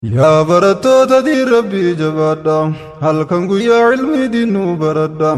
Yaa barattoota diin rabbii jabaadha, halkan guyyaa ilmii diinuu baradha.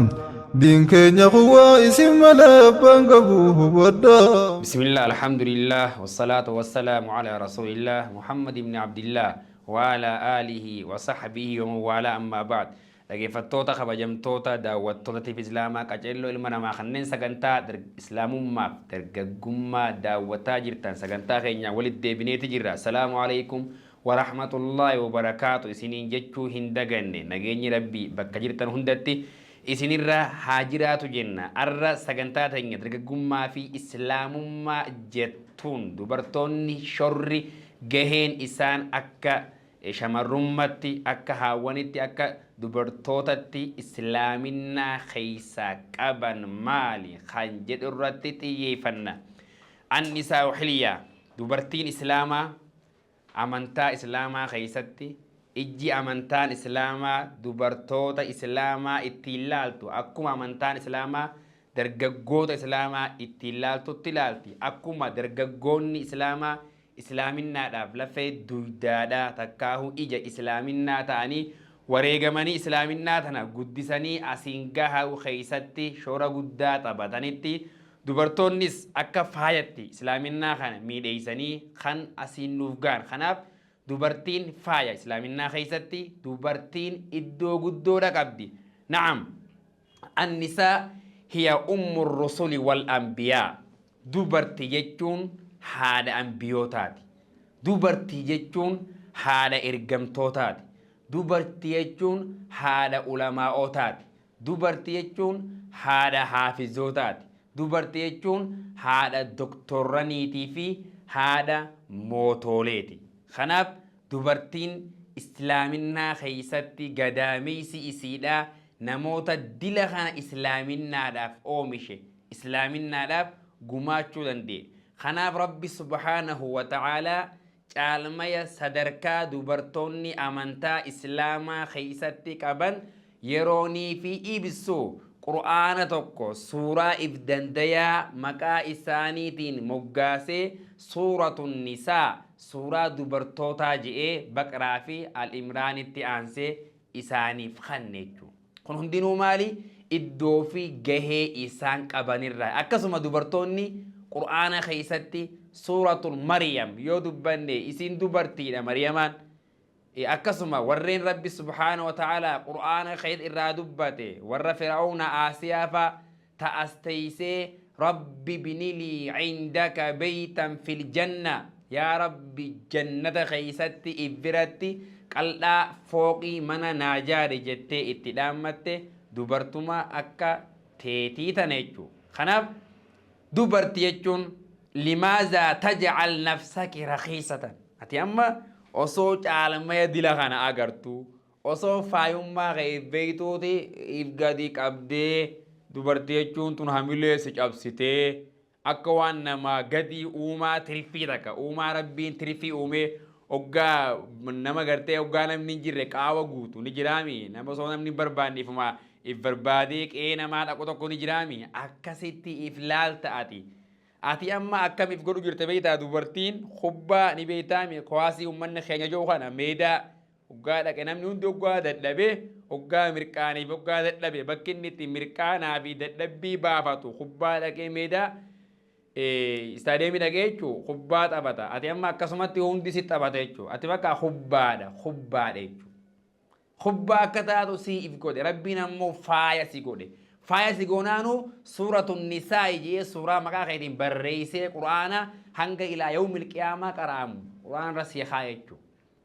Diin keenya quwwaa isin malee abbaan qabu hubadha. بسم الله، الحمد لله، والصلاة والسلام على رسول الله محمد بن عبد الله وعلى آله وصحبه ومن والاه، أما بعد. Dhaggeeffattoota kabajamtoota, daawwattoota TV Islaamaa qaceelloo ilma namaa, kanneen sagantaa islaamummaaf dargaggummaa daawwataa jirtan, sagantaa keenya walitti deebineeti jirra. Asalaamu alaikum warahmatullaahi wabarakaatu isiniin jechuu hin daganne. Nageenyi Rabbii bakka jirtan hundatti isinirra haa jiraatu jenna. Arra sagantaa teenya dargaggummaa fi islaamummaa jettuun dubartoonni shorri gaheen isaan akka shamarrummatti, akka haawwanitti, akka dubartootatti islaaminaa keessaa qaban maali kan jedhu irratti xiyyeeffanna. Annisaa xilyaa dubartiin islaamaa amantaa islaamaa keessatti, ijji amantaan islaamaa dubartoota islaamaa ittiin laaltu akkuma amantaan islaamaa dargaggoota islaamaa ittiin laaltutti laalti. Akkuma dargaggoonni islaamaa islaaminaadhaaf lafee duydaadhaa takkaahu ija islaaminaa ta'anii wareegamanii islaaminaa tana guddisanii asiin gahaa keessatti shoora guddaa taphatanitti, dubartoonnis akka faayatti islaaminaa kana miidheeysanii kan asiin nuuf gahan. Kanaaf dubartiin faaya islaaminaa keessatti, dubartiin iddoo guddoodha qabdi. Na'am, annisaa hiya ummu rusuli wal anbiyaa. Dubartii jechuun haadha ambiyootaati. Dubartii jechuun haadha ergamtootaati. Dubartii jechuun haadha ulamaa'ootaati. Dubartii jechuun haadha haafizootaati. Dubartii jechuun haadha doktorraniitii fi haadha mootooleeti. Kanaaf dubartiin islaaminaa keessatti gadaameysi isiidhaa namoota dila kana islaaminaadhaaf oomishe, islaaminaadhaaf gumaachuu danda'e. Kanaaf Rabbi subhaanahu wa ta'aalaa caalmaya sadarkaa dubartoonni amantaa islaamaa keessatti qaban yeroonii fi ibsu Qur'aana tokko suuraa if dandayaa maqaa isaaniitiin moggaasee, Suuratu Nisaa, suuraa dubartootaa je'ee Baqraa fi Al-Imraanitti aansee isaaniif kanne jechuudha. Kun hundinuu maali? Iddoo fi gahee isaan qabanirraa. Akkasuma dubartoonni Qur'aana keessatti Suuratul Maryam yoo dubbanne, isiin dubartiidha Maryamaan. Akkasuma warreen Rabbi subhaana wa ta'ala Qur'aana keessa irraa dubbate, warra Fir'auna, Aasiyaa fa'a ta'as teeysee, "Rabbi binilii cindaka beeytan fil janna, yaa Rabbi, jannata keessatti if biratti qal'aa fooqii mana naa jaari" jettee itti dhaammatte, dubartuma akka teetii tana jechuu. Kanaaf dubarti jechuun limaazaa tajcal nafsaki rakiisatan? Ati amma osoo caalmaya dila kana agartu, osoo faayummaa kee if beeytuuti, if gadi qabdee, dubartii jechuun tun hamilee si cabsitee, akka waan namaa gadii uumaa tirfii takka uumaa Rabbiin tirfii uumee, oggaa nama gartee oggaa namni hin jirre qaawa guutu ni jiraami, nama osoo namni hin barbaanne ifuma if barbaadee qe'ee namaa dhaqu tokko ni jiraami, akkasitti if laalta ati. Ati amma akkam if godhu jirte beektaa? Dubartiin kubbaa ni beektaami, kuwaasii ummanni keenya jiru kana, meedaa oggaa dhaqe namni hundi oggaa dadhabee, oggaa mirqaaniif oggaa dadhabe, bakki inni itti mirqaanaa fi dadhabbii baafatu kubbaa dhaqee meedaa istaadiyeemii dhaqee jechuu kubbaa taphata. Ati amma akkasumatti hundi si taphata jechuu. Ati bakka kubbaadha, kubbaadha jechuu. Kubbaa akka taatu si if godhe. Rabbiin ammoo faaya si godhe. Faaya si goonaanuu Suuratu Nisaa'i jedhee suuraa maqaa keetiin barreessee Qur'aana hanga ilaa yawmil qiyaamaa qara'amu Qur'aana irra si kaa'e jechuudha.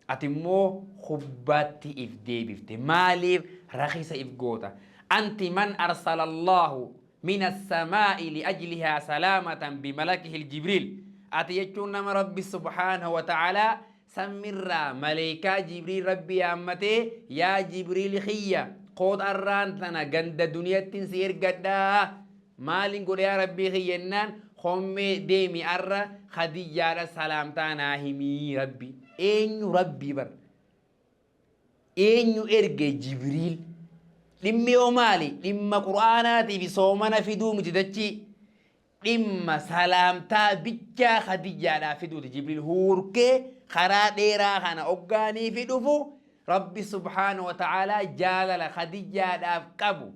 Ati immoo kubbaatti if deebifte. Maaliif rakisa if goota? Anti man arsala Allahu min as-samaa'i liajlihaa salaamatan bimalakihi Jibriil. Ati jechuun nama Rabbi subhaanahu wa ta'aalaa sammirraa maleekaa Jibriil Rabbi yaammatee, "Yaa Jibriil kiyya, koot, arraan tana ganda duniyattiin si ergadhaa." "Maalin godhe yaa Rabbii kiyya?" jennaan, "Hommee deemi, arra Khadiyyaadha salaamtaa naa himii." Rabbi eenyu? Rabbii bar. Eenyu erge? Jibriil. Dhimmi yoo maali? Dhimma Qur'aanaatii fi soomana fiduu miti dachii. Dhimma salaamtaa bichaa Khadiyyaadhaa fiduuti. Jibriil huurkee Karaa dheeraa kana hoggaaniifi dhufu, Rabbi subhaanahu wa ta'aalaa jaalala Khadijjaadhaaf qabu,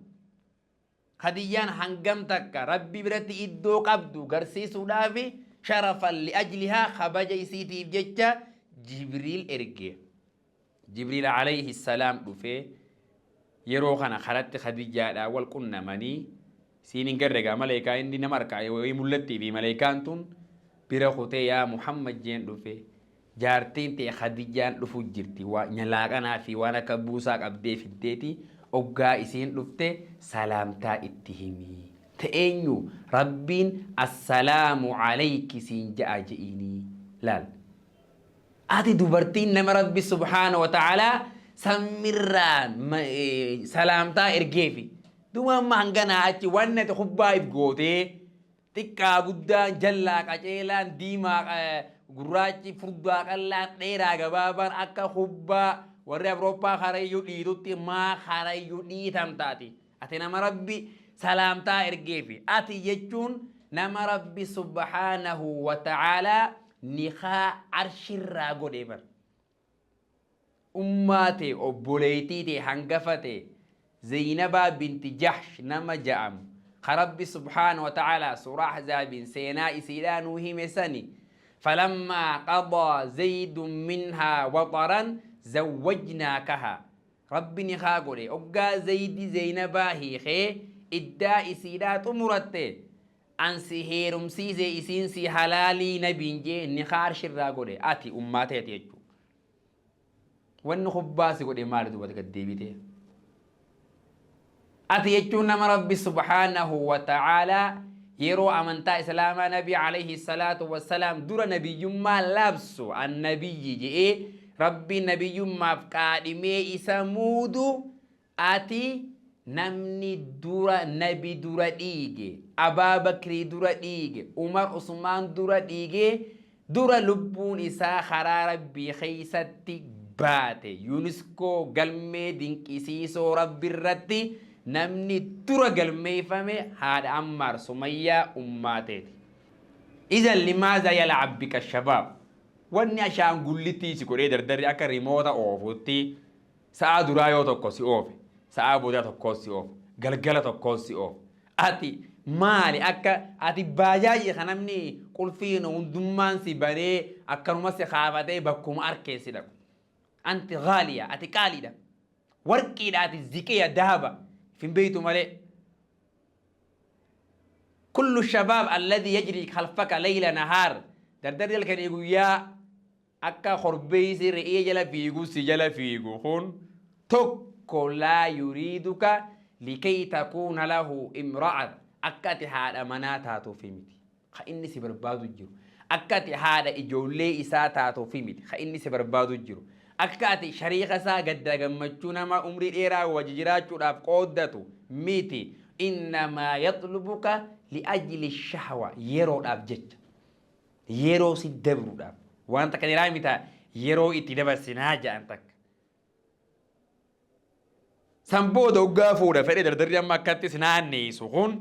Khadiyyaan hangam takka Rabbi biratti iddoo qabdu garsiisuudhaaf, sharafan li'ajlihaa, kabaja isiitiif jecha Jibriil erge. Jibriil alayhi salaam dhufee yeroo kana karatti Khadijjaadhaan wal qunnamanii, isiin hin garre egaa maleekaa, inni nama harkaa wayii mul'attii fi maleekaan tun bira kutee, "Yaa Muhammad," jeen, dhufe, jaartiin tee Khadijjaan dhufu jirti, laaqanaa fi waan akka buusaa qabdee fiddeeti, oggaa isiin dhufte salaamtaa itti himi. Ta'eenyu Rabbiin "Assalaamu alayki" siin ja'a je'iinii. Laal. Ati dubartiin nama Rabbi subhaana wa ta'aalaa sammirraan salaamtaa ergeefi. Duma amma hanganaa achi wanni ati kubbaa if gootee, xiqqaa guddaan, jallaa qaceelaan, diimaa gurraachi, furdaa qallaan, dheeraa gabaabaan, akka kubbaa warri Awurooppaa karayyuu dhiitutti maa karayyuu dhiitamtaati? Ati nama Rabbi salaamtaa ergeefi. Ati jechuun nama Rabbi subhaanahu wa ta'aalaa nikaa arshirraa godhe bar. Ummaa tee, obboleeytii tee hangafa tee, Zeynabaa binti Jahsh nama ja'amu, ka Rabbi subhaanahu wa ta'aalaa suuraa Ahzaabiin seenaa isiidhaa nuu hime sani, "Falammaa qadaa Zeydun minhaa waxaran zawwajnaakahaa." Rabbi nikaa godhe. Oggaa Zeydi Zeynabaa hiikee iddaa isiidhaa xumuratte, an si heerumsiise, isiin si halaalii nabiin jee nikaa arshirraa godhe. Ati ummaa teeti jechuudha. Wanni kubbaa si godhe maali duubatti gad deebitee? Ati jechuun nama Rabbi subhaanahu wa ta'aalaa yeroo amantaa Islaamaa Nabii alayhi salaatu wassalaam dura nabiyyummaa labsu, annabiyyi je'ee Rabbi nabiyyummaaf qaadhimee isa muudu, ati namni dura nabi dura dhiige, Abaa Bakrii dura dhiige, Umar Usmaan dura dhiigee, dura lubbuun isaa karaa Rabbii keessatti baate, UNESCO galmee dinqisiisoo Rabbi irratti namni dura galmeeffame haadha Ammaar Sumayyaa ummaateeti. Izan limaaza yal'ab bika shabaab? Wanni ashaangullittii si godhee dardarri akka rimoota oofutti sa'aa duraa yoo tokko si oofe, sa'aa boodaa tokkoos si oofa, galgala tokkoos si oofa. Ati maali? Akka ati baajaajii kan namni qulfiin hundummaan si banee akkanuma si kaafatee bakkuma arkee si dhaqu. Anti gaaliya, ati qaaliidha. Warqiidha ati, ziqiya daaba. Fin beeytu malee. Kullu shabaab alladhi yajri khalfaka layla nahaar. Dardarri halkanii guyyaa akka korbeeysi re'ee jala fiigu si jala fiigu kun tokko laa yuriiduka likay takuuna lahu imra'a, akka ati haadha manaa taatuufi miti. Ka inni si barbaadu jiru. Akka ati haadha ijoollee isaa taatuufi miti. Ka inni si barbaadu jiru. Akka ati shariika isaa gaddaa gammachuu nama umrii dheeraa wajji jiraachuudhaaf qooddatu miti. Innamaa yaxlubuka li'ajli shahwa, yeroodhaaf jecha. Yeroo si dabruudhaaf. Waan takka dhiraa mita yeroo itti dabarsinaa jedhan takka. San booda hoggaa fuudha fedhe, dardarri amma akkatti si naanneessu kun,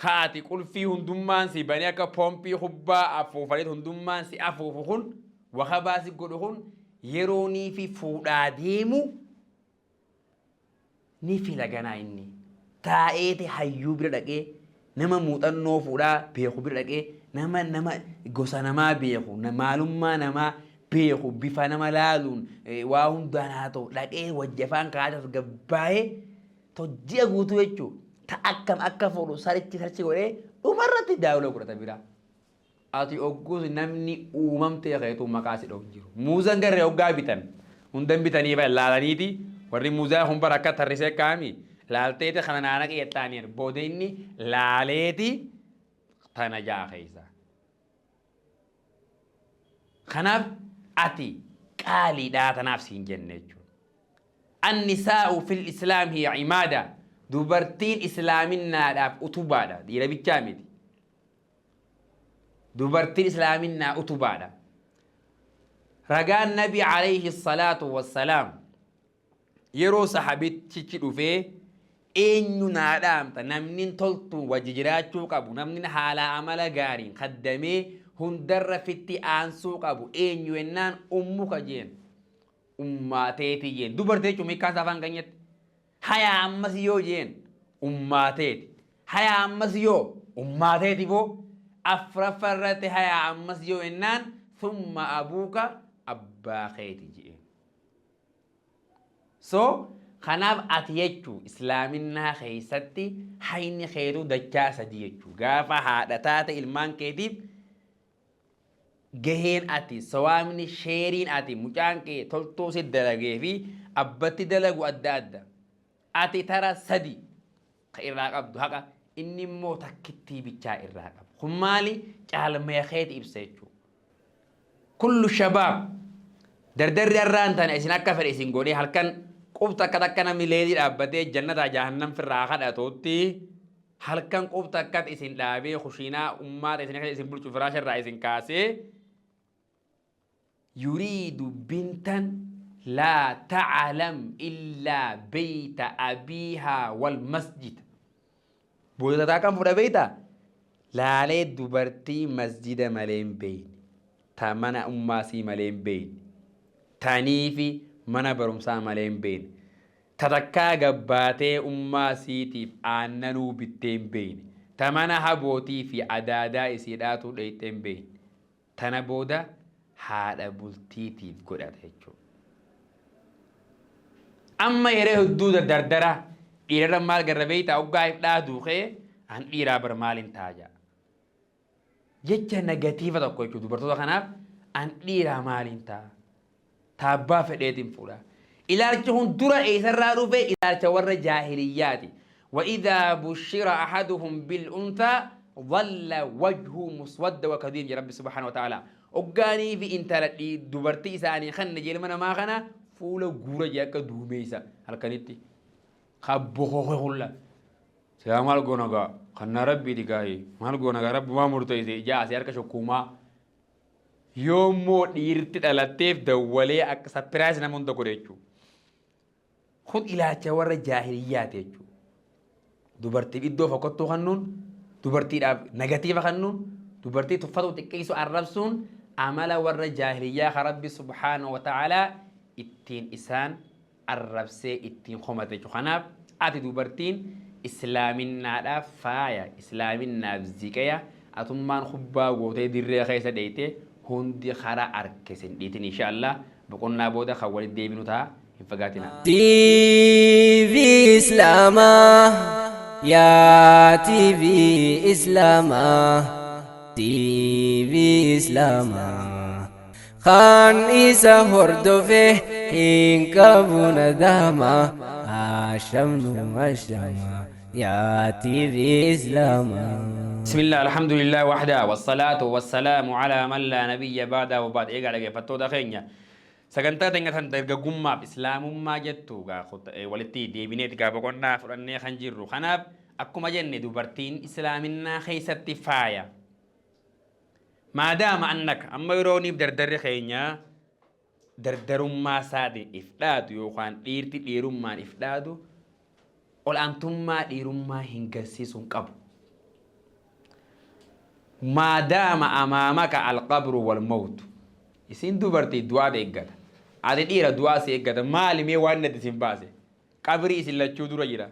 haati qulfii hundummaan si banee akka poompii kubbaa afuufanii hundummaan si afuufu kun, wakabaa si godhu kun, yeroonii fi fuudhaa deemu ni fila ganaa. Inni taa'eeti hayyuu bira dhaqee, nama muuxannoo fuudhaa beeku bira dhaqee, nama gosa namaa beeku, maalummaa namaa beeku, bifa nama laaluun waa hundaan haa ta'u, dhaqee wajji afaan kaa'atee tasgabbaa'ee ji'a guutuu jechuun ta akkam akka fuudhu sarichi sarchi godhee dhumarratti daawuloo godhata biraa. Ati ogguus namni uumamtee keetuu maqaa si dha'u hin jiru. Muuzan garree oggaa bitan hundan bitanii laalaniiti, warri muuzaa kun bara akka tarrisee kaami laalteeti kana naanaqi jettaaniin, booda inni laaleeti tana ja'a keessa. Kanaaf ati qaaliidhaa, tanaaf siin jenne jechuudha. Annisaa'u fil islaam hiya imaada. Dubartiin islaaminaadhaaf utubaadha. Dhiira bichaa miti. Dubartiin islaaminaa utubaadha. Ragaan Nabi alayhi salaatu wassalaam yeroo sahabitichi dhufee, "Eenyu naa dhaamta namni toltuun wajji jiraachuu qabu, namni haala amala gaariin kaddamee Hundarra fitti aansuu qabu eenyu jennaan ummuka jeen. Ummaa teeti jeen. Dubartii jechuun hiikkaan isaa afaan keenyatti. Hayaa ammas yoo jeen ummaa teeti. Hayaa ammas yoo ummaa teeti boo. Afraffa irratti hayaa ammas yoo jennaan thumma abuuka abbaa keeti jeen. So kanaaf ati jechuu islaaminaa keessatti hayni keetuu dachaa sadii jechuu. Gaafa haadha taate ilmaan keetiif gaheen ati sawaabni sheeriin ati mucaan kee toltuu si dalagee fi abbatti dalagu adda adda. Ati tara sadi ka irraa qabdu haqa inni immoo takkittii bichaa irraa qaba. Kun maali? Caalmaya keeti ibsa jechuudha. Kullu shabaab dardarri har'aan tana isin akka fedhe isin godhee halkan qubta akka takka namni leelii dhaabbatee jannataa jahannam firraa kadhatutti halkan qubta akkat isin dhaabee kushiinaa ummaata isin keessa isin bulchu firaasha irraa isin kaasee yuriidu bintan laa ta'alam illaa beeyta abiihaa wal masjid. Booda tataa kam fudha beeyta? Laalee dubartii masjida malee hin beeyne, ta mana ummaa sii malee hin beeyne, taniifi mana barumsaa malee hin beeyne, ta takkaa gabbaatee ummaa siitiif aannanuu bittee hin beeyne, ta mana habootii fi adaadaa isiidhaatuu dheeyxee hin beeyne. Tana booda haadha bultiitiif godhata jechuudha. Amma yeroo hedduu dardara dhiirarra maal garra beektaa hoggaa if dhaaduu ka'e an dhiiraa bar maaliin ta'a jedha. Jecha negatiiva tokko jechuudha dubartoota kanaaf an dhiiraa maaliin ta'a. Taabbaa fedheetiin fuudha. Ilaalchi kun dura eessarraa dhufe ilaalcha warra jaahiliyyaati. Wa'idhaa bushira ahaduhum bil unthaa dhalla wajhuu muswadda wa kadiim jedha Rabbi subhaanahu wa ta'ala. Oggaanii fi intala dubartii isaanii kanna jedhe ilma namaa kana fuula guura jee akka duumeessa halkanitti. Ka bokoke kulla. Silaa maal goona gaa kannaa Rabbiiti gaa'ee maal goona gaa Rabbumaa murteesse ijaa asii harka shukkuumaa. Yoommoo dhiirti dhalatteef dawwalee akka sapiraayis nama hunda godhe jechuudha. Kun ilaalcha warra jaahiliyyaati jechuudha. Dubartiif iddoo fokkottuu kennuun, dubartiidhaaf negatiiva kennuun, dubartii tuffatuu xiqqeessuu arrabsuun amala warra jaahiliyyaa kan Rabbi subhaanahu wa ta'aalaa ittiin isaan arrabsee ittiin komate jechuudha. Kanaaf ati dubartiin islaaminnaadhaaf faaya, islaaminnaaf ziqaya, atummaan kubbaa gootee dirree keessa dheeyte hundi kara arke sin dhiitin insha Allah boqonnaa booda kan walitti deebinu ta'a hin fagaatinaa. TV Islaamaa yaa TV Islaamaa TV Islaamaa Kan isa hordofe hin qabu nadama Ashamnu ashama yaa TV Islaamaa. Bismillah alhamdulillah wahdaa wassalaatu wassalaamu alaa man laa nabiyya ba'daa wa ba'd. Egaa dhaggeeffattoota keenya sagantaa teenya tan dargaggummaaf islaamummaa jettu gaa walitti deebineeti gaa boqonnaa fudhannee kan jirru. Kanaaf akkuma jenne dubartiin islaaminaa keessatti faaya. Maadaama annaka amma yerooniif dardarri keenya dardarummaa isaatiin if dhaadu yookaan dhiirti dhiirummaan if dhaadu ol'aantummaa dhiirummaa hin garsiisuu hin qabu. Maadaama amaamaka alqabru wal mawtu. Isin dubartii du'aat eeggata. Ati dhiira du'aa si eeggata. Maali mee waan natti isin baase? Qabrii isin lachuu dura jira.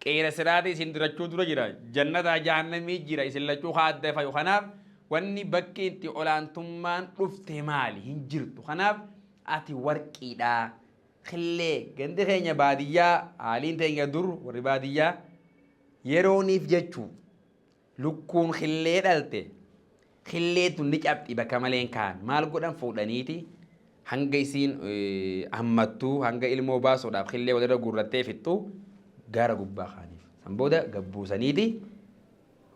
Qeera siraaxii isin lachuu dura jira. Jannataa jahannamii jira isin lachuu haa adda fayu. Kanaaf wanni bakki itti olaantummaan dhufte maali? Hin jirtu. Kanaaf ati warqiidha. Killee gandi keenya baadiyyaa haaliin teenya dur warri baadiyyaa yerooniif jechuu lukkuun killee dhalte killee tun ni cabxi bakka malee hin kaan maal godhan fuudhaniiti hanga isiin hammattuu hanga ilmoo baasuudhaaf killee walirra guurrattee fixxu gaara gubbaa kaaniif san booda gabbuusaniiti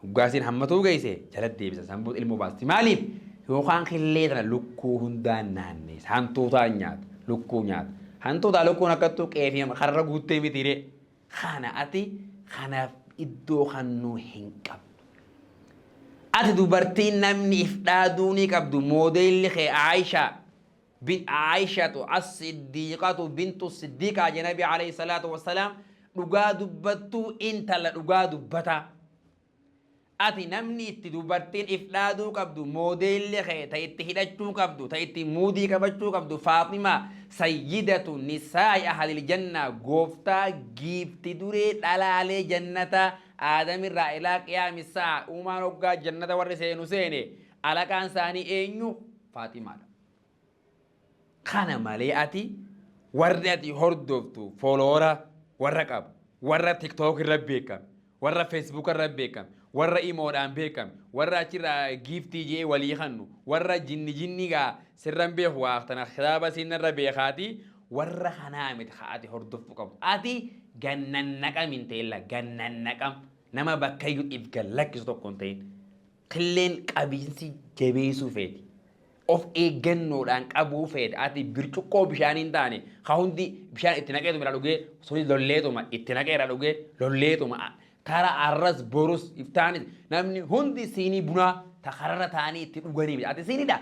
hoggaa isiin hammatuu geesse jala deebisan san booda ilmoo baasti maaliif yookaan killee tana lukkuu hundaan naanneessa hantuutaan nyaata lukkuu nyaata hantuutaa lukkuun akkattuu qeefii karra guuttee mitiiree Kana ati kanaaf iddoo kannuu hin qabdu. Ati dubartiin namni if dhaaduu ni qabdu moodeelli kee Aayishaa bin Aayishatu as-siddiiqatu bintu siddiiqaa jee nabi alayhi salaatu wassalaam dhugaa dubbattuu intala dhugaa dubbataa. Ati namni itti dubartiin if dhaaduu qabdu, moodeelli kee ta itti hidhachuu qabdu, ta itti muudii qabachuu qabdu Faaximaa sayyidatu nisaa'i ahlil jannaa, gooftaa giifti duree dhalaalee jannataa Aadamirraa ilaa qiyaami sa'a uumaan hoggaa jannata warri seenu seene alaqaan isaanii eenyu? Faaximaadha. Kana malee ati warri ati hordoftu fooloora warra qabu, warra TikTok irra beekame, warra Facebook irra beekame, warra imoodhaan beekame, warra achirraa giiftii jee walii kannu, warra jinni jinni gaa sirran beeku waa tana kitaaba siinarra beekaati, warra kanaa miti ka ati hordofuu qabdu. Ati gannannaqam hin ta'in, la gannannaqam nama bakkayyuu if gallakkisu tokko hin ta'in. Killeen qabiinsi jabeessuu feeti. Of eeggannoodhaan qabuu feete. Ati bircuqqoo bishaanii hin taane ka hundi bishaan itti naqeetuma irraa dhugee, sunis lolleetuma itti naqee irraa dhugee lolleetuma tara arras borus iftaanis namni hundi siinii bunaa ta kararra taa'anii itti dhuganii miti. Ati siiniidha.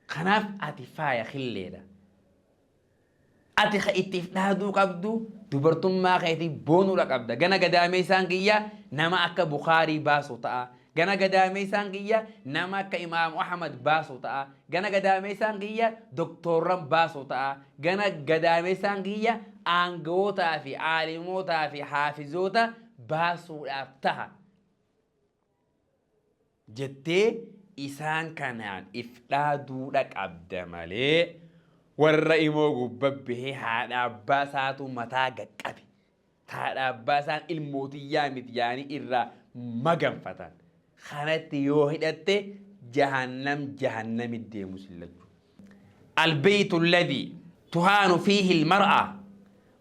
Kanaaf ati faaya killeedha. Ati ka itti if dhaaduu qabdu, dubartummaa keetii boonuudha qabda. Gana gadaameessaan kiyya nama akka Bukhaarii baasu ta'a. Gana gadaameessaan kiyya nama akka Imaamu Ahmad baasu ta'a. Gana gadaameessaan kiyya doktoorran baasu ta'a. Gana gadaameessaan kiyya aangawootaa fi aalimootaa fi haafizoota baasuudhaaf taha jettee isaan kanaan if dhaaduudha qabda malee, warra imoo gubba bahee haadha abbaa isaatu mataa gaqqabe, haadha abbaa isaan ilmootiyyaa miti yaanii irraa maganfatan kanatti yoo hidhatte, jahannam jahannami deemu sillachuu. Albeeytu alladhi tuhaanu fiihi almar'a,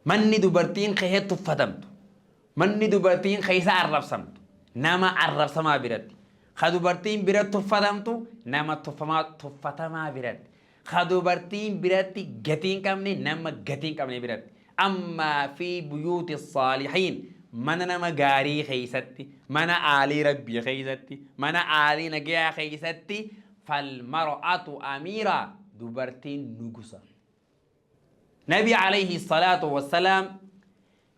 manni dubartiin keessa tuffatamtu, manni dubartiin keessa arrabsamtu, nama arrabsamaa biratti, ka dubartiin biratti tuffatamtu, nama tuffatamaa biratti, ka dubartiin biratti gatii hin qabne, nama gatii hin qabne biratti. Ammaa fi buyuuti saalihiin, mana nama gaarii keessatti, mana aalii rabbii keessatti, mana aalii nagayaa keessatti, falmar'atu amiira, dubartiin nugusa. Nabi alayhi salaatu wassalaam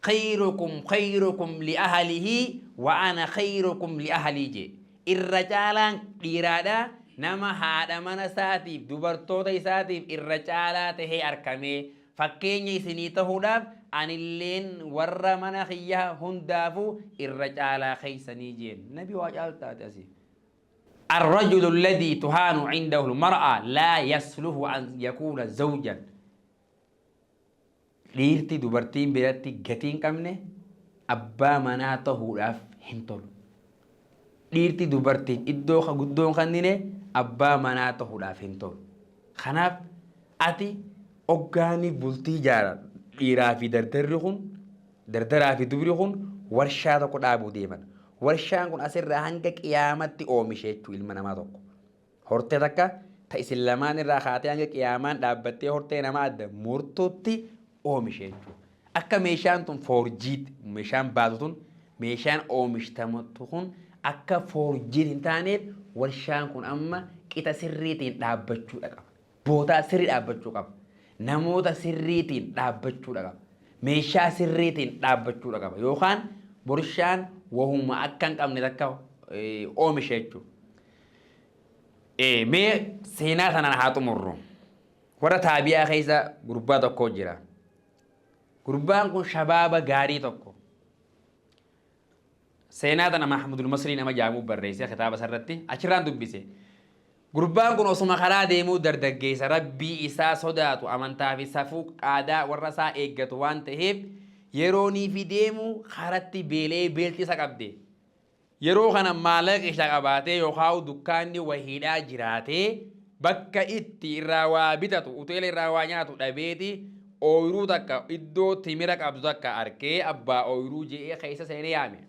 khayrukum khayrukum li ahlihi wa ana khayrukum li ahlii jee. Irra caalaan dhiiraadha nama haadha mana isaatiif, dubartoota isaatiif irra caalaa tahee arkamee fakkeenya isinii tahuudhaaf, anilleen warra mana kiyya hundaafuu irra caalaa keeysanii jeen. Nabi waa caaltaate asii. Arrajulu alladhii tuhaanu indahu almar'a laa yasluhu an yakuuna zawjan. Dhiirti dubartiin biratti gatii hin qabne abbaa manaa tahuudhaaf hin tolu. Dhiirti dubartiif iddoo guddoo hin kennine abbaa manaa tahuudhaaf hin tolu. Kanaaf ati oggaanii bultii ijaara, dhiiraa fi dardarri kun, dardaraa fi dubri kun warshaa tokko dhaabuu deeman. Warshaan kun asirraa hanga qiyaamatti oomisha jechuu ilma namaa tokko. Hortee takka ta isin lamaan irraa kaatee hanga qiyaamaan dhaabbattee hortee nama adda murtutti oomisha jechuudha. Akka meeshaan tun foorjiit, meeshaan baatu tun, meeshaan oomishtamtu kun akka foorjiit hin taaneef, warshaan kun amma qixa sirriitiin dhaabbachuudha qaba. Bootaa sirrii dhaabbachuu qaba. Namoota sirriitiin dhaabbachuudha qaba. Meeshaa sirriitiin dhaabbachuudha qaba. Yookaan warshaan wahuma akka hin qabne takka oomisha jechuudha. Mee seenaa sanaan haa xumurru. Warra taabi'aa keessa gurbaa tokko jira. Gurbaan kun shabaaba gaarii tokko. Seenaa tana Mahmudul Masrii nama jedhamu barreesse kitaaba isarratti, achirraan dubbise. Gurbaan kun osuma karaa deemuu, dardaggeessa rabbii isaa sodaatu, amantaa fi safuu aadaa warra isaa eeggatu waan ta'eef, yeroonii fi deemu karatti beela'ee beelti isa qabde. Yeroo kana maallaqa isa qabaatee yookaan dukkaanni wahiidhaa jiraatee bakka itti irraa waa bitatu, hoteela irraa waa nyaatu dhabeeti, ooyiruu takka, iddoo timira qabdu takka arkee, abbaa ooyiruu je'ee keessa seenee yaame.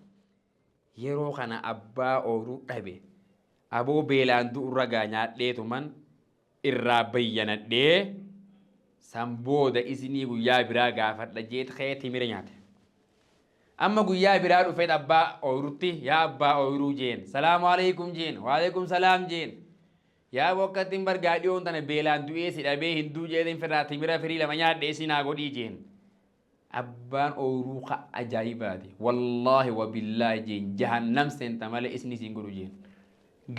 Yeroo kana abbaa ooyiruu dhabe. Aboo, beelaan du'urra gaa nyaadheetuman irraa bayyanadhee, san booda isinii guyyaa biraa gaafadha jeet ka'ee timira nyaate. Amma guyyaa biraa dhufeet abbaa ooyirutti, "Yaa abbaa ooyiruu," jeen. "Salaamu alaikum," jeen. "Waalaikum salaam," jeen. "Yaa bokkattiin bargaa dhiyoon tana beelaan du'ee si dhabee hinduu jeetiin firraa timira firii lama nyaadhe, isin haa godhii," jeen. Abbaan ooyiruu ka ajaa'ibaati. Wallaahi wabillaahi jeen jahannam seenta malee isni siin godhu jeen.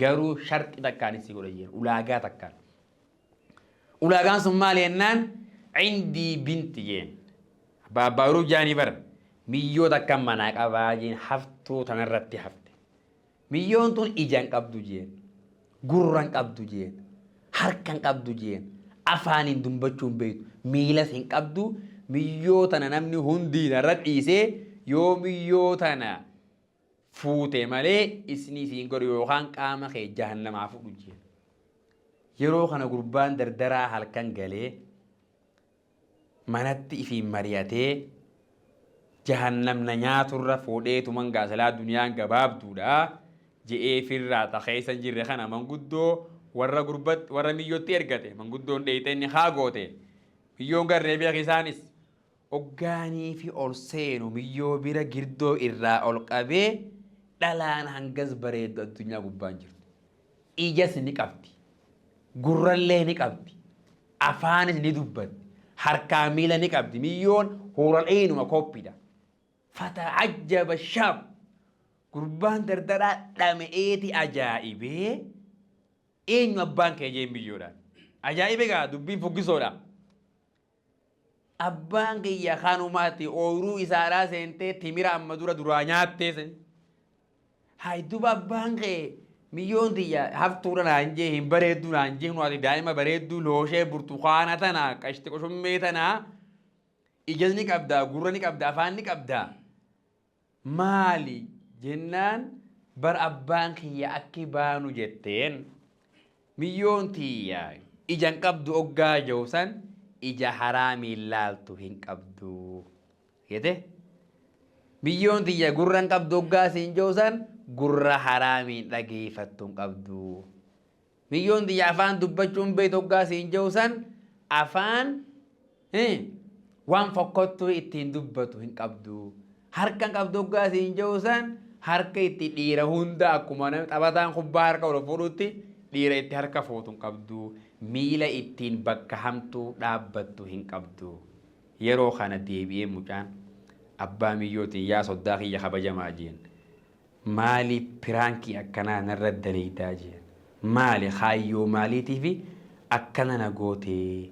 Garuu sharxi takkaan isii godha jeen, ulaagaa takkaan. Ulaagaan sun maali jennaan, cindii binti jeen. Abbaa ooyiruu jaanii bara miyyoo takka manaa qabaa jeen, haftuu tanarratti hafte. Miyyoon tun ija hin qabdu jeen, gurra hin qabdu jeen, harka hin qabdu jeen, afaaniin dubbachuu hin beektu, miilas hin qabdu. Miyyoo tana namni hundi narra dhiisee yoo miyyoo tana fuute malee isni siin godhu yookaan qaama kee jahannamaa fudhu jeen. Yeroo kana gurbaan dardaraa halkan galee manatti ifiin mari'atee, jahannamna nyaaturra fuudheetuman gaasalaa duniyaan gabaabduudha je'ee firraa ta keessa hin jirre kana manguddoo warra gurbat warra miyyootti ergate. Manguddoon dheeyte inni haa goote miyyoon garree beek. Isaanis oggaanii fi ol seenu miyyoo bira girdoo irraa ol qabee, dhalaan hangas bareeddu addunyaa gubbaan jirtu. Ijas ni qabdi, gurrallee ni qabdi, afaanis ni dubbatti, harkaa miila ni qabdi. Miyyoon huural eenyuma koppiidha. Fata'ajjaba shaab, gurbaan dardaraa dhame'eeti ajaa'ibee, eenyu abbaan kee jeen miyyoodhaan. Ajaa'ibe gaa, dubbiin fuggisoodha. Abbaan kiyya kanumaatti ooyiruu isaadhaa seentee timira amma dura duraa nyaattee sen. Hay duba, abbaan kee miyyoon tiyya haftuudha naan jee, hin bareedduu naan jee, nu ati daa'ima bareedduu looshee burtukaana tana qashti qoshummee tana, ijas ni qabdaa, gurra ni qabda, afaan ni qabdaa, maali jennaan, bar abbaan kiyya akki baanu jetteen, miyyoon tiyya ija hin qabdu oggaa jiru san ija haraamiin laaltu hin qabdu jete, miyyoon tiyya gurra hin qabdu oggaa siin jiru san gurra haraamiin dhageeffattu hin qabdu, miyyoon tiyya afaan dubbachuun beektu oggaa siin jiru san afaan waan fokkottuu ittiin dubbatu hin qabdu, harka hin qabdu oggaa siin jiru san harka itti dhiira hunda akkuma taphataan kubbaa harka ol fuudhutti dhiira itti harka fuutu hin qabdu, miila ittiin bakka hamtuu dhaabbattu hin qabdu. Yeroo kana deebi'ee mucaan abbaa miyyootiin, yaa soddaa kiyya kabajamaa jeen, maali piraankii akkanaa narra daleeydaa jeen, maali kaayyoo maaliitiifi akkana na gootee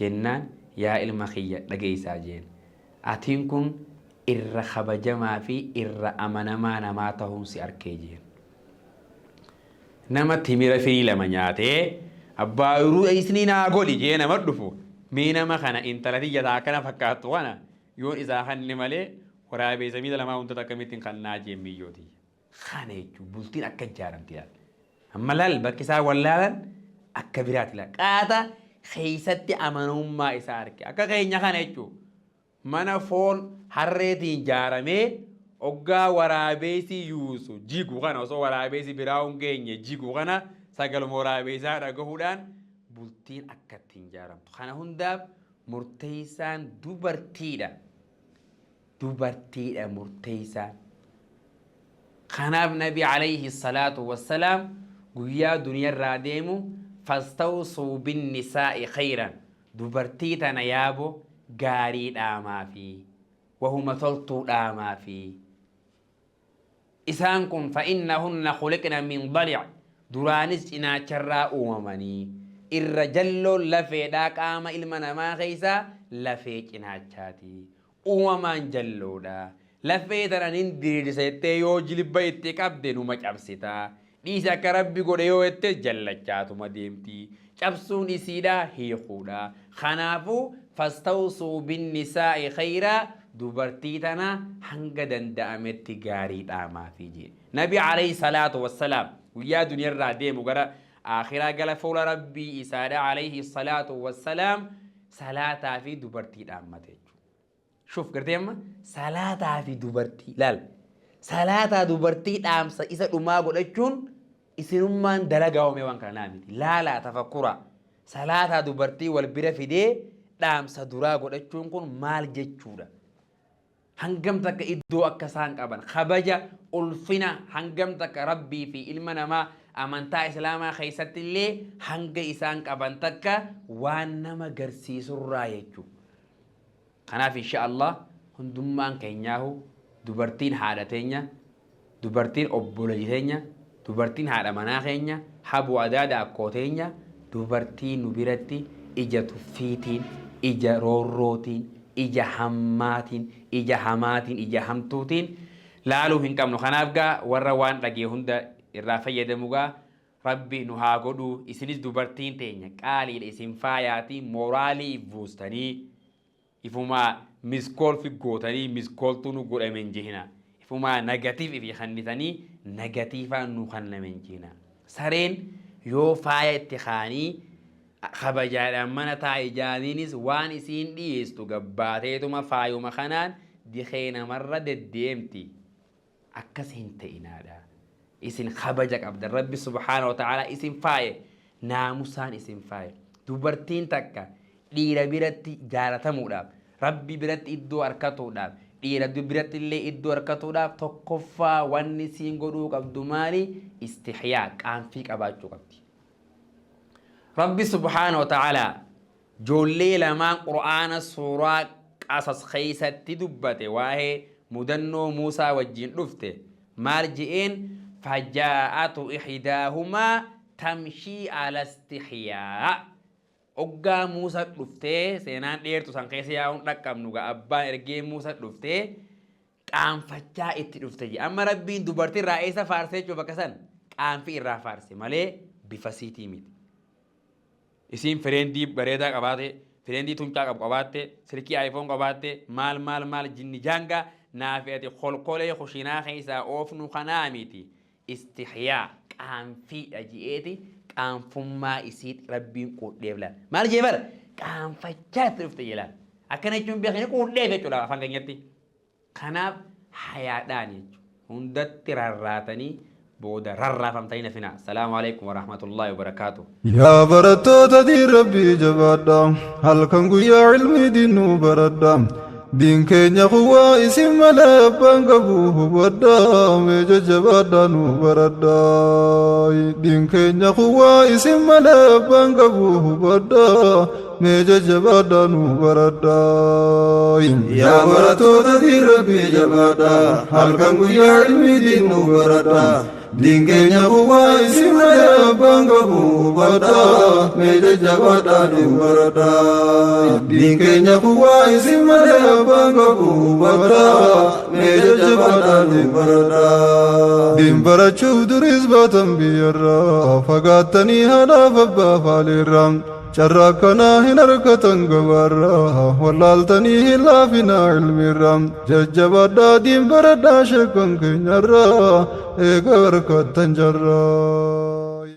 jennaan, yaa ilma kiyya dhageessaa jeen, atiin kun irra kabajamaa fi irra amanamaa namaa ta'uun si arkee jeen. Nama timira firii lama nyaatee abbaa ooyiruu isni naa godhi jee nama dhufu, mee nama kana intala tiyya taa akkana fakkaattu kana yoon isaa kanne malee waraabeessa miila lamaa hundata akkamittiin kannaa jeen miyyoo tiyya. Kana jechuun bultiin akka ijaaramti laal. Amma laal, bakki isaa wallaalan akka biraati laal. Qaata keessatti amanamummaa isaa arge. Akka keenya kana jechuun mana foon harreetiin ijaaramee oggaa waraabeessi yuusu jigu kana, osoo waraabeessi biraa hin geenye jigu kana sagaluma waraabeessaa dhagahuudhaan bultiin akka ittiin ijaaramtu. Kana hundaaf murteessaan dubartiidha. Dubartiidha murteessaan. Kanaaf Nabi alayhi salaatu wassalaam guyyaa duniyarraa deemu, fastawsuu binnisaa'i khayran, dubartii tana yaabo gaarii dhaamaafi, wahuma toltuu dhaamaafi. Isaan kun fa'innahunna khuliqna min dalic, duraanis cinaacharraa uumamanii, irra jalloon lafeedhaa qaama ilma namaa keessaa lafee cinaachaati. Uumamaan jalloodha. Lafee tana nin diriirsa jettee yoo jilba itti qabde numa cabsita. Dhiisi akka Rabbi godhe yoo jette jallachaatuma deemti. Cabsuun isiidha hiikuudha. Kanaafuu fastawsuu binnisaa'i khayraa, dubartii tana hanga danda'ametti gaarii dhaamaafi jee. Nabi alayhi salaatu wassalaam guyyaa duniyarraa deemu gara akhiraa gala fuula Rabbii isaadha alayhi salaatu wassalaam salaataa fi dubartii dhaammate jechuudha. Shuf, gartee amma salaataa fi dubartii laal. Salaataa dubartii dhaamsa isa dhumaa godhachuun isinummaan dalagaa oomee waan kana naa miti. Laalaa, tafakkuraa. Salaataa dubartii wal bira fidee dhaamsa duraa godhachuun kun maal jechuudha? Hangam takka iddoo akka isaan qaban, kabaja, ulfina hangam takka Rabbii fi ilma namaa amantaa Islaamaa keessatti illee hanga isaan qaban takka waan nama garsiisurraa jechuudha. Kanaaf insha Allah Hundummaan keenyaahu dubartiin haadha teenya, dubartiin obboleettii teenya, dubartiin haadha manaa keenya, habu adaada akkoo teenya, dubartii nu biratti ija tuffiitiin, ija roorrootiin, ija hammaatiin, ija hamaatiin, ija hamtuutiin laaluu hin qabnu. Kanaaf gaa warra waan dhagee hunda irraa fayyadamu gaa Rabbi nu haa godhu. Isinis dubartiin teenya qaaliidha, isin faayaatii mooraalii buustanii ifumaa miskoolfi gootanii miskooltuu nu godhame hin jehina. Ifumaa negative ifi kannitanii negatiivaan nu kanname hin jehina. Sareen yoo faaya itti kaanii kabajaadhaan mana taa'i jaaniinis waan isiin dhiyeessu gabbaateetuma faayuma kanaan dikee namarra deddeemti. Akkas hin ta'inaadha. Isin kabaja qabdan. Rabbi subhaanahu wa ta'ala isin faaye. Naamusaan isin faaye. Dubartiin takka dhiira biratti jaalatamuudhaaf, Rabbi biratti iddoo harkatuudhaaf, dhiira biratti illee iddoo harkatuudhaaf tokkoffaa wanni siin godhuu qabdu maali? Istihyaa, qaanfii qabaachuu qabdi. Rabbi subhaanahu wa ta'ala joollee lamaan Qur'aana suuraa Qasas keessatti dubbate waa'ee mudannoo Muusaa wajjin dhufte maal je'een? Fajaa'atu ihdaahumaa tamshii ala istihyaa. Oggaa Muusa dhuftee, seenaan dheertu san keessa yaa'uun dhaqqabnu gaa, abbaan ergee Muusa dhuftee qaanfachaa itti dhufte je. Amma Rabbiin dubartii irraa eessa faarse jechuuf bakka san qaanfii irraa faarse malee bifa siitii miti. Isiin fireendii bareedaa qabaate, fireendii tuncaa qabu qabaatte, silkii iPhone qabaatte, maal maal maal jinni jaangaa naafi ati kolkolee kushinaa keessaa oofnu kanaa miti. Istihyaa, qaanfiidha je'eeti qaanfummaa isiit Rabbiin quudheef laal. Maal jee bara? Qaanfachaa itti dhufte jee laal. Akkana jechuun beekani quudheef jechuudha afaan keenyatti. Kanaaf hayaadhaan jechuudha. Hundatti rarraatanii booda rarraafamtanii nafinaa. Salaamu alaikum warahmatullaahi wabarakaatuh. Yaa barattoota diin Rabbii jabaadha, halkan guyyaa ilmii diinuu baradha. Diin keenya kuwaa isin malee abbaan qabu hubadha, mee jajjabaadha nu baradha. Diin keenya kuwaa isin malee abbaan qabu hubadha, mee jajjabaadha nu baradha. Yaa barattoota diin Rabbii jabaadha, halkan guyyaa ilmii diinuu baradha. Diin keenya kuwaa isin malee abbaan qabu hubadha, mee jajjabaadha nu baradha. Diin keenya kuwaa isin malee abbaan qabu hubadha, mee jajjabaadha nu baradha. Diin barachuuf duris baatan biyyarraa, fagaattanii haadhaaf abbaa faaleerraa. Carraa akkanaa hin argatan gabaarraa, wallaaltanii hin laafinaa ilmiirraa. Jajjabaadhaa diin baradhaa sheekan keenyarraa, eega barkattan jarraa.